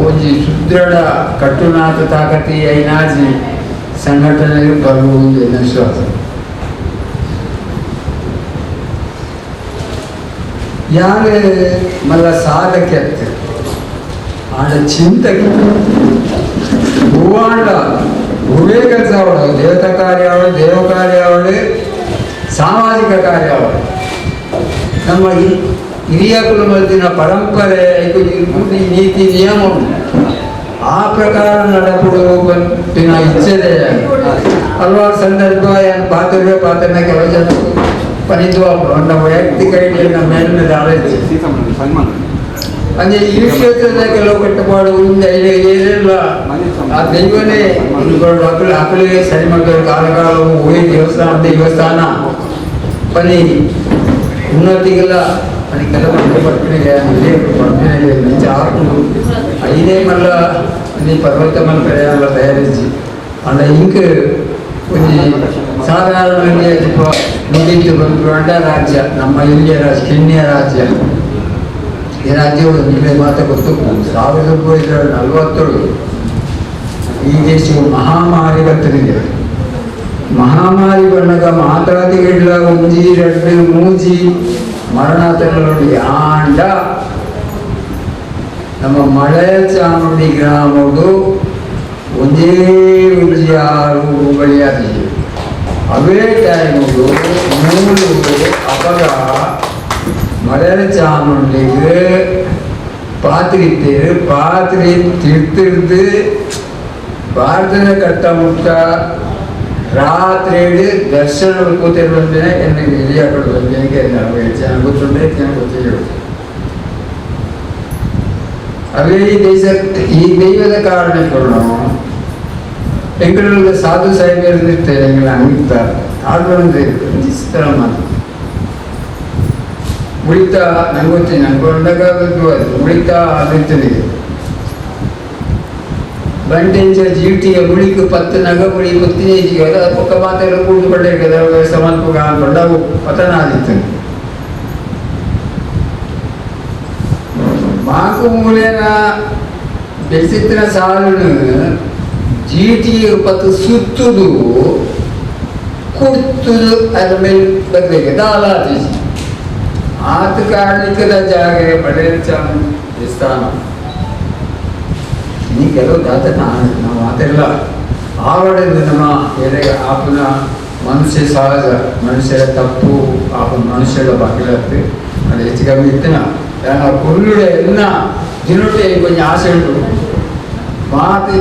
ಒಂಜಿ ಸುದೃಢ ಕಟ್ಟುನಾಥ ತಾಕತಿ ಐನಾಜಿ ಸಂಘಟನೆ ಬರುವುದು ಎನ್ನ ವಿಶ್ವಾಸ. ಯಾರು ಮಲ್ಲ ಸಾಧಕೆ ಆಂಡ ಚಿಂತಕೆ ಹೂವಾಂಡ ಹೂವೇ ಕೆಲಸ ಅವಳು ದೇವತಾ ಕಾರ್ಯ ಅವಳು ದೇವ ಕಾರ್ಯ ಅವಳು ಸಾಮಾಜಿಕ ಕಾರ್ಯ ಅವಳು ನಮ್ಮ ಹಿರಿಯ ಕುಟುಂಬದಿನ ಪರಂಪರೆ ನೀತಿ ನಿಯಮ ಆ ಪ್ರಕಾರ ನಡಪಡು ಬಂದಿನ ಇಚ್ಛೆ ಹಲವಾರು ಸಂದರ್ಭ ಏನು ಪಾತ್ರವೇ ಪಾತ್ರನ ಕೆಲವು ಜನ ಪನಿದ್ವ ನಮ್ಮ ವೈಯಕ್ತಿಕ ಮೇಲಿನ ಆಲೋಚನೆ ಅಂದರೆ ಈ ಕ್ಷೇತ್ರದ ಕೆಲವು ಕಟ್ಟುಪಾಡು ಏನೆಲ್ಲ ಆ ದೈವನೇ ಹಕ್ಕಲು ಹಕ್ಕಲಿಗೆ ಸರಿ ಮಾಡಿದ ಕಾಲ ಕಾಲವು ಹೋಗಿ ದೇವಸ್ಥಾನ ದೇವಸ್ಥಾನ ಪನಿ ಉನ್ನತಿಗೆಲ್ಲ ಪನಿ ಕೆಲವು ಪಟ್ಟಿಗೆ ಮಂಚ ಹಾಕು ಐದೇ ಮಲ್ಲ నీ పర్వత మల్ల ప్రయాణంలో తయారించి అండ్ ఇంక ಒಂಜಿ ಸಾಧಾರಣ ನುಡಿತು ಬಂದ ರಾಜ್ಯ ನಮ್ಮ ಇಂಡಿಯ ರಾಜ್ಯ ಕಿಣ್ಯ ರಾಜ್ಯ. ಈ ರಾಜ್ಯವು ನಿಮಗೆ ಮಾತ್ರ ಗೊತ್ತು 1940 ಈ ದೇಶವು ಮಹಾಮಾರಿ ಬರ್ತದೆ. ಮಹಾಮಾರಿ ಬಂದಾಗ ಮಾತಾದಿಗಳ ಒಂಜಿ ಎರಡು ಮೂಜಿ ಮರಣಾತನಗಳು ಆಂಡ ನಮ್ಮ ಮಳೆ ಚಾಮುಂಡಿ ಗ್ರಾಮವು ಒಂದೇ ಒಂಜಿ ಆರು ಬಳಿಯಾಗಿದೆ. ಅವೇ ಟೈಮು ಮೂರು ಅಪಗ ಮಳೆ ಚಾಮುಂಡಿಗೆ ಪಾತ್ರಿ ತೇರು ಪಾತ್ರಿ ತಿರ್ತಿರ್ದು ಪ್ರಾರ್ಥನೆ ಕಟ್ಟ ಮುಟ್ಟ ರಾತ್ರಿ ದರ್ಶನ ಕೂತಿರುವಂತೆ ಎನ್ನ ಹಿರಿಯ ಕಡೆ ಬಂದೇನೆ ಗೊತ್ತುಂಟೆ ಗೊತ್ತಿಲ್ಲ. ಅವೇ ಈ ದೇಶ ಈ ದೈವದ ಕಾರಣಕ್ಕೂ ಬೆಂಗಳೂರಲ್ಲಿ ಸಾಧು ಸಾಹೇಬರು ಇರ್ತಾರೆ ಎಂಗಳ ಅಂಗಿತ್ತ ಆಡುವಂತೆ ಚಿತ್ರ ಮಾತು ಮುಳಿತ ನಂಗೆ ಗೊತ್ತಿ ನಂಗೆ ಕೊಂಡಾಗ ಮುಳಿತ ಅದಿರ್ತದೆ ಬಂಟೆಂಚ ಜೀಟಿಯ ಮುಳಿಕು ಪತ್ತು ನಗ ಮುಳಿ ಮುತ್ತಿನ ಜೀವ ಪೊಕ್ಕ ಮಾತೆಲ್ಲ ಕೂಡು ಕೊಂಡೆ ಸಮರ್ಪಕ ಅನ್ಕೊಂಡವು ಪತನ ಆದಿತ್ತು. ಮಾಕು ಮೂಲೆನ ಬೆಸಿತ್ತಿನ ಸಾಲನ್ನು ಜೀಟಿಯ ಪತ್ತು ಸುತ್ತುದು ಕುಡ್ತುದು ಅದ್ರ ಮೇಲೆ ಬರಬೇಕು ದಾಲಾತೀಸಿ ಆತ ಕಾರಣಿಕದ ಜಾಗ ಪಡೆಯ ದೇವಸ್ಥಾನ. ನೀ ಕೆಲವು ದಾತ ನಾವು ಮಾತೆಲ್ಲ ಆವಡದ ನಮ್ಮ ಎದೆಗೆ ಆಪನ ಮನುಷ್ಯ ಸಹಜ ಮನುಷ್ಯರ ತಪ್ಪು ಆಪನ ಮನುಷ್ಯರ ಬಾಕಿಲತ್ತು ಅದು ಹೆಚ್ಚು ಕಮ್ಮಿ ಇತ್ತಿನ ಕುರುಳುಡೆ ಎಲ್ಲ ದಿನೊಟ್ಟೆ ಕೊಂಚ ಆಸೆ ಉಂಟು ಮಾತು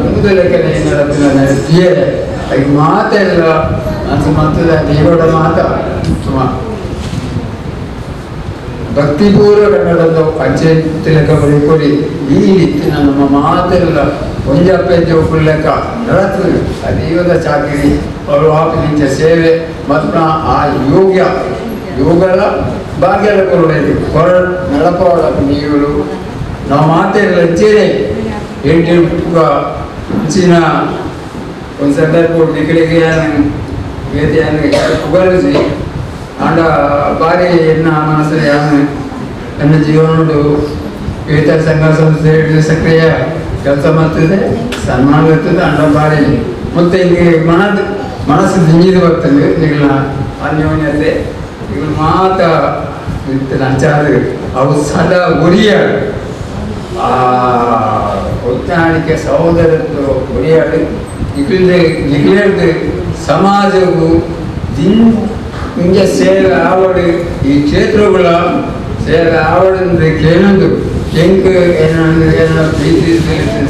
ಮುಂದಲೆಕ್ಕನೆ ನಡಪಿನ ನಡೆಸಿಯೇ ಅದಕ್ಕೆ ಮಾತೆಲ್ಲ ಮನಸ್ಸು ಮತ್ತದ ದೇವರ ಮಾತ ಸುಮಾರು ಭಕ್ತಿಪೂರ್ವ ಕನ್ನಡದ ಪಂಚಾಯತ್ ಲೆಕ್ಕ ಕೊಡಿ ಈ ರೀತಿ ನಮ್ಮ ಮಾತೆಲ್ಲ ಒಂಜಪ್ಪೆ ಜೋಪುಲ್ ಲೆಕ್ಕ ನಡತದೆ. ಆ ದೈವದ ಚಾಕಿರಿ ಅವರು ಆಪಿನಿಂಚ ಸೇವೆ ಮತ್ತು ಆ ಯೋಗ್ಯ ಯೋಗದ ಭಾಗ್ಯದ ಕೊರಡೆ ಕೊರ ನಡಪವಳ ನೀವುಗಳು ನಾವು ಮಾತೆಲ್ಲ ಹೆಚ್ಚೇನೆ ಎಂಟು ಹೆಚ್ಚಿನ ಒಂದು ಸಂದರ್ಭ ನಿಕಲಿಗೆ ಪುಗರಿಸಿ ಆಂಡ ಬಾರಿ ಎನ್ನ ಮನಸ್ಸು ಯಾನು ನನ್ನ ಜೀವನಡು ವಿವಿಧ ಸಂಘ ಸಂಸ್ಥೆ ಸಕ್ರಿಯ ಕೆಲಸ ಮಾಡ್ತಿದೆ ಸನ್ಮಾನ ಇರ್ತದೆ ಅಂಡ ಬಾರಿ ಮತ್ತೆ ಹಿಂಗೆ ಮನಸ್ಸು ದಿಂಜಿದು ಬರ್ತದೆ ನಿಗಳ ಅನ್ಯೋನ್ಯತೆ ಇವ್ರು ಮಾತ ಅಂಚಾದ ಅವು ಸದಾ ಉರಿಯಾಡು ಆ ಹೊತ್ತಾಣಿಕೆ ಸಹೋದರತ್ವ ಉರಿಯಾಡು ನಿಗಲೇ ನಿಗಲೇರ್ದು ಸಮಾಜವು ಇಂಜ ಸೇವೆ ಆವಡು ಈ ಕ್ಷೇತ್ರಗಳ ಸೇವೆ ಆವಡು ಕೇಳೊಂದು ಎಂಕ್ ಏನ ಪ್ರೀತಿ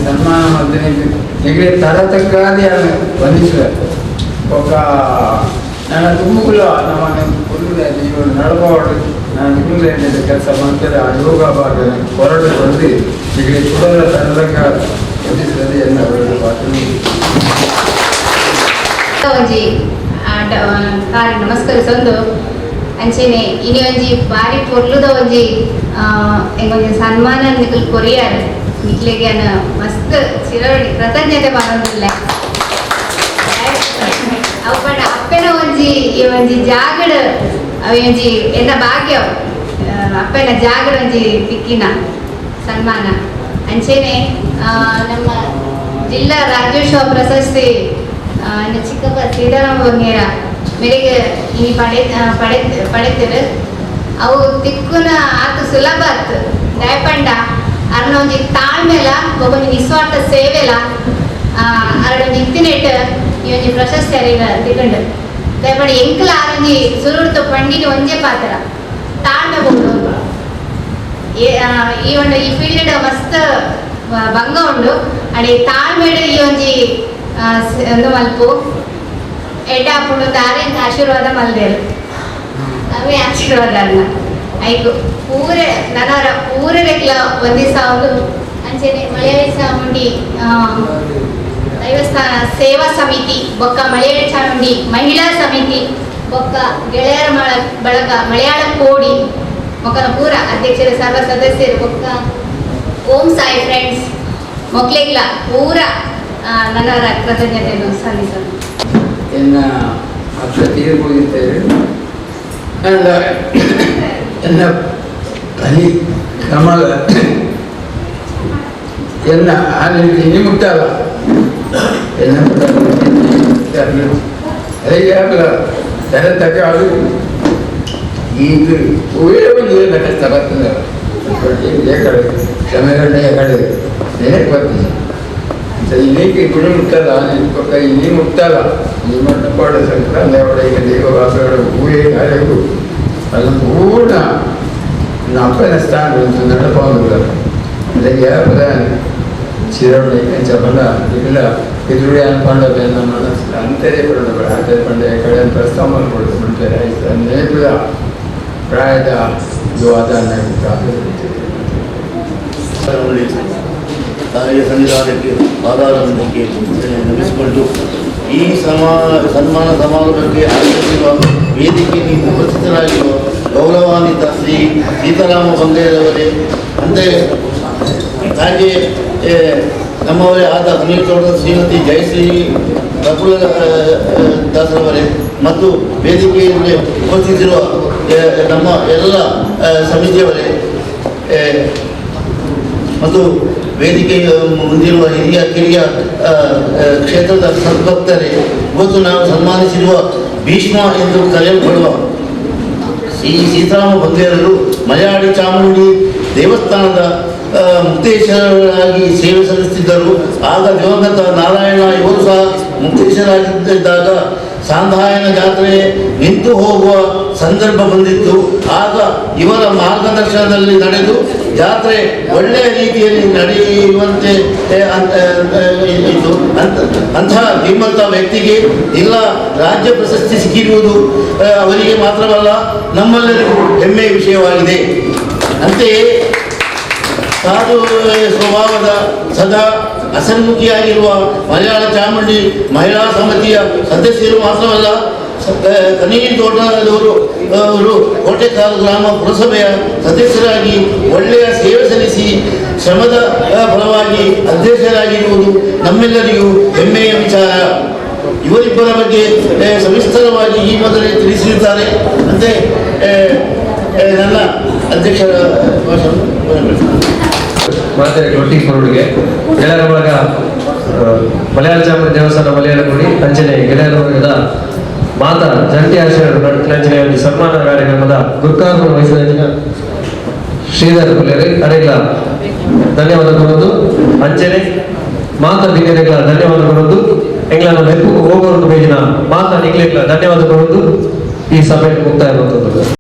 ಸನ್ಮಾನ ಮಾಡ್ತೀನಿ ನಿಗಲೇ ತರತಕ್ಕಾದೆ ವಂದಿಸುವೆ ಒಕ್ಕ ನನ್ನ ತುಂಬುಗುಲ ನಮ್ಮನ್ನು ಕುರುಡೆ ನೀವು ನಡಬಾರ್ದು ನಾನು ನಿಮ್ಮದೇ ಕೆಲಸ ಮಾಡ್ತಾರೆ ಆ ಯೋಗ ಭಾಗ ಹೊರಡು ಬಂದು ಈಗ ಕುಡಲ ತರತಕ್ಕ ವಂದಿಸುತ್ತದೆ ಎಲ್ಲ ಒಂಜಿ ನಮಸ್ಕರಿಸೊಂದು ಅಂಚೆನೆ ಇನಿ ಒಂಜಿ ಬಾರಿ ಪೊರ್ಲುದ ಒಂಜಿ ಎಂಕೊಂಜಿ ಸನ್ಮಾನ ನಿಕುಲು ಕೊರಿಯಾರ್ ನಿಕ್ಲೆಗೆ ಅನ ಮಸ್ತ್ ಚಿರವಣಿ ಕೃತಜ್ಞತೆ ಪನೊಂದುಲ್ಲೆ. ಅವು ಪಂಡ ಅಪ್ಪೆನ ಒಂಜಿ ಈ ಒಂಜಿ ಜಾಗಡ್ ಅವು ಒಂಜಿ ಎನ್ನ ಭಾಗ್ಯ ಅಪ್ಪೆನ ಜಾಗಡ್ ಒಂಜಿ ತಿಕ್ಕಿನ ಸನ್ಮಾನ. ಅಂಚೆನೆ ನಮ್ಮ ಜಿಲ್ಲಾ ರಾಜ್ಯೋತ್ಸವ ಪ್ರಶಸ್ತಿ ಚಿಕ್ಕಪ್ಪ ಸೀತಾರಾಮ ಬಂಗೇರ ಮೇರೆಗೆ ಈ ಪಡೆ ಪಡೆ ಪಡೆತಿರು. ಅವು ತಿಕ್ಕುನ ಆತ ಸುಲಭ ಆತು ದಯಪಂಡ ಅರ್ನ ಒಂಜಿ ತಾಳ್ಮೆಲ ಒಬ್ಬೊಂಜಿ ನಿಸ್ವಾರ್ಥ ಸೇವೆಲ ಅರಡೊಂಜಿ ಇತ್ತಿನೆಟ್ ಈ ಒಂಜಿ ಪ್ರಶಸ್ತಿ ಅರಿಗ ತಿಕ್ಕಂಡು. ದಯಪಂಡ ಎಂಕಲ ಆರೊಂಜಿ ಸುರುಡ್ತು ಪಂಡಿನ ಒಂಜೇ ಪಾತ್ರ ತಾಳ್ಮೆ ಬೋಡು. ಈ ಒಂದು ಈ ಫೀಲ್ಡ್ ಮಸ್ತ್ ಭಂಗ ಉಂಡು ಅಡಿ ತಾಳ್ಮೆಡ್ ಈ ಒಂಜಿ ಒಂದು ಮಲ್ಪು ಎಡ್ಡೆ ಆಪುಂಡು ದಾರೆ ಆಶೀರ್ವಾದ ಮಲ್ದೇರು ಅವೇ ಆಶೀರ್ವಾದ ಅಲ್ಲ ಐಕು ಪೂರೆ ನನರ ಪೂರೆರೆಗ್ಲ ಒಂದಿಸಾವುದು. ಅಂಚೆನೆ ಮಲಯಾಳಿ ಚಾಮುಂಡಿ ದೈವಸ್ಥಾನ ಸೇವಾ ಸಮಿತಿ ಬೊಕ್ಕ ಮಲಯಾಳಿ ಚಾಮುಂಡಿ ಮಹಿಳಾ ಸಮಿತಿ ಬೊಕ್ಕ ಗೆಳೆಯರ ಬಳಗ ಮಲಯಾಳ ಕೋಡಿ ಮೊಕ್ಕನ ಪೂರ ಅಧ್ಯಕ್ಷರು ಸರ್ವ ಸದಸ್ಯರು ಬೊಕ್ಕ ಓಂ ಸಾಯಿ ಫ್ರೆಂಡ್ಸ್ ಮೊಕ್ಲೆಗ್ಲ ಪೂರ ನನ್ನವರ ಕೃತಜ್ಞತೆಯನ್ನು ಸಲ್ಲಿಸೋದು. ಎನ್ನ ಅಕ್ಷ ತೀರ್ಪೋಗಿದ್ದೇವೆ ಅಂಡ ಎನ್ನ ಪನಿ ಕಮಲ ಎನ್ನ ಆನೆ ಮುಟ್ಟಲ್ಲ ಎನ್ನ ಅದೇ ತಲೆ ತಗಾಡು ಈಗ ಒಂದು ಕಷ್ಟ ಬರ್ತದೆ ಕಡೆ ಕ್ಷಮೆಗಂಡ ಕಡೆ ನೆನಪು ಬರ್ತದೆ. ಇನ್ನೇಕೆ ಗುಣ ಮುಟ್ಟಲ್ಲ ಪಕ್ಕ ಇನ್ನೇ ಮುಟ್ಟಲ್ಲ ಈ ಮಟ್ಟಪಾಡ ಸಂಕ್ರಾಂತಿ ಅವಳಿಗೆ ದೇವವಾಸಗಳ ಹೂವೇ ಕಾರ್ಯವು ಅದನ್ನು ಪೂರ್ಣ ಅಪ್ಪನ ಸ್ಥಾನ ನಡಪಾವುದಿಲ್ಲ. ಅದಕ್ಕೆ ಪದ ಚಿರವಣಿ ಚಪಲ ಇಲ್ಲ ಎದುರುಡೆ ಅನ್ಕೊಂಡ ಮನಸ್ಸು ಅಂತರೇ ಪಡ ಅಂತರೇ ಪಂಡ ಕಡೆ ಪ್ರಸ್ತಾವ ಮಾಡ್ಕೊಡುದು ಮಾಡ್ತಾರೆ ನೇಪದ ಪ್ರಾಯದ ದುವಾದ. ತಾಯಿಯ ಸನ್ನಿಧಾನಕ್ಕೆ ಪಾದಾರವಿಂದಕ್ಕೆ ನಮಿಸಿಕೊಂಡು ಈ ಸನ್ಮಾನ ಸಮಾರಂಭಕ್ಕೆ ಆಗಮಿಸಿರುವ ವೇದಿಕೆಯಲ್ಲಿ ಉಪಸ್ಥಿತರಾಗಿರುವ ಗೌರವಾನ್ವಿತ ಶ್ರೀ ಸೀತಾರಾಮ ಬಂಗೇರವರೇ, ಅಂತೆ ಹಾಗೆ ನಮ್ಮವರೇ ಆದ ತೋಟದ ಶ್ರೀಮತಿ ಜಯಶ್ರೀ ಪ್ರಫುಲ್ಲ ದಾಸರವರೇ ಮತ್ತು ವೇದಿಕೆಯಲ್ಲಿ ಉಪಸ್ಥಿತಿರುವ ನಮ್ಮ ಎಲ್ಲ ಸಮಿತಿಯವರೇ ಮತ್ತು ವೇದಿಕೆಯ ಮುಂದಿರುವ ಹಿರಿಯ ಕಿರಿಯ ಕ್ಷೇತ್ರದ ಸದ್ಭಕ್ತರೇ, ಇವತ್ತು ನಾವು ಸನ್ಮಾನಿಸಿರುವ ಭೀಷ್ಮ ಎಂದು ಕರೆಯಲ್ಪಡುವ ಶ್ರೀ ಸೀತಾರಾಮ ಬಂಗೇರರು ಮಲಯಾಳಿ ಚಾಮುಂಡಿ ದೇವಸ್ಥಾನದ ಮುಕ್ತೇಶ್ವರರಾಗಿ ಸೇವೆ ಸಲ್ಲಿಸುತ್ತಿದ್ದರು. ಆಗ ದಿವಂಗತ ನಾರಾಯಣ ಇವರು ಸಹ ಮುಕ್ತೇಶ್ವರಾಗಿದ್ದಾಗ ಸಾಂಧಾಯನ ಜಾತ್ರೆ ನಿಂತು ಹೋಗುವ ಸಂದರ್ಭ ಬಂದಿತ್ತು. ಆಗ ಇವರ ಮಾರ್ಗದರ್ಶನದಲ್ಲಿ ನಡೆದು ಜಾತ್ರೆ ಒಳ್ಳೆಯ ರೀತಿಯಲ್ಲಿ ನಡೆಯುವಂತೆ ಇತ್ತು. ಅಂತಹ ಧೀಮಂತ ವ್ಯಕ್ತಿಗೆ ಇಲ್ಲ ರಾಜ್ಯ ಪ್ರಶಸ್ತಿ ಸಿಕ್ಕಿರುವುದು ಅವರಿಗೆ ಮಾತ್ರವಲ್ಲ ನಮ್ಮೆಲ್ಲರಿಗೂ ಹೆಮ್ಮೆಯ ವಿಷಯವಾಗಿದೆ. ಅಂತೆಯೇ ಸಾಧು ಸ್ವಭಾವದ ಸದಾ ಹಸನ್ಮುಖಿಯಾಗಿರುವ ಮಲಯಾಳ ಚಾಮುಂಡಿ ಮಹಿಳಾ ಸಮಿತಿಯ ಸದಸ್ಯರು ಮಾತ್ರವಲ್ಲ ಕನೀರು ತೋಟದವರು ಅವರು ಕೋಟೆಕಾಲು ಗ್ರಾಮ ಪುರಸಭೆಯ ಸದಸ್ಯರಾಗಿ ಒಳ್ಳೆಯ ಸೇವೆ ಸಲ್ಲಿಸಿ ಶ್ರಮದ ಫಲವಾಗಿ ಅಧ್ಯಕ್ಷರಾಗಿರುವುದು ನಮ್ಮೆಲ್ಲರಿಗೂ ಹೆಮ್ಮೆಯ ವಿಚಾರ. ಇವರಿಬ್ಬರ ಬಗ್ಗೆ ಸವಿಸ್ತರವಾಗಿ ಈ ಮೊದಲೇ ತಿಳಿಸಿರುತ್ತಾರೆ. ಅಂತೆ ನನ್ನ ಅಧ್ಯಕ್ಷರ ಭಾಷಣವನ್ನು ಕೊನೆಗೊಳಿಸುತ್ತೇನೆ. ಒಟ್ಟಿಗೆ ಕೊಡುಗೆ ಗೆಳೆಯರ ಬಳಗ ಮಲಯಾಳ ಚಾಮುಂಡಿ ದೇವಸ್ಥಾನ ಮಲಯಾಳ ಗುಡಿ ಅಂಚನೆ ಗೆಳೆಯರ ಬಳಗದ ಮಾತಾ ಜಂಟಿ ಆಶೀರ್ವಾದ ಅಂಚನೆ ಒಂದು ಸನ್ಮಾನ ಕಾರ್ಯಕ್ರಮದ ಗುರುಕಾರ್ಪಣ ವಹಿಸಿದ ಶ್ರೀಧರ್ ಕುಲೇರಿ ಅರೆಗ್ಲ ಧನ್ಯವಾದ ಕೊಡೋದು. ಅಂಚನೆ ಮಾತಾ ಬಿನ್ನೆರೆಗ್ಲ ಧನ್ಯವಾದ ಕೊಡೋದು. ಎಂಗ್ಲನ ಮೆಪ್ಪು ಹೋಗೋರು ಬೇಗಿನ ಮಾತಾ ನಿಗ್ಲೆಗ್ಲ ಧನ್ಯವಾದ ಕೊಡೋದು. ಈ ಸಭೆ ಮುಕ್ತಾಯ.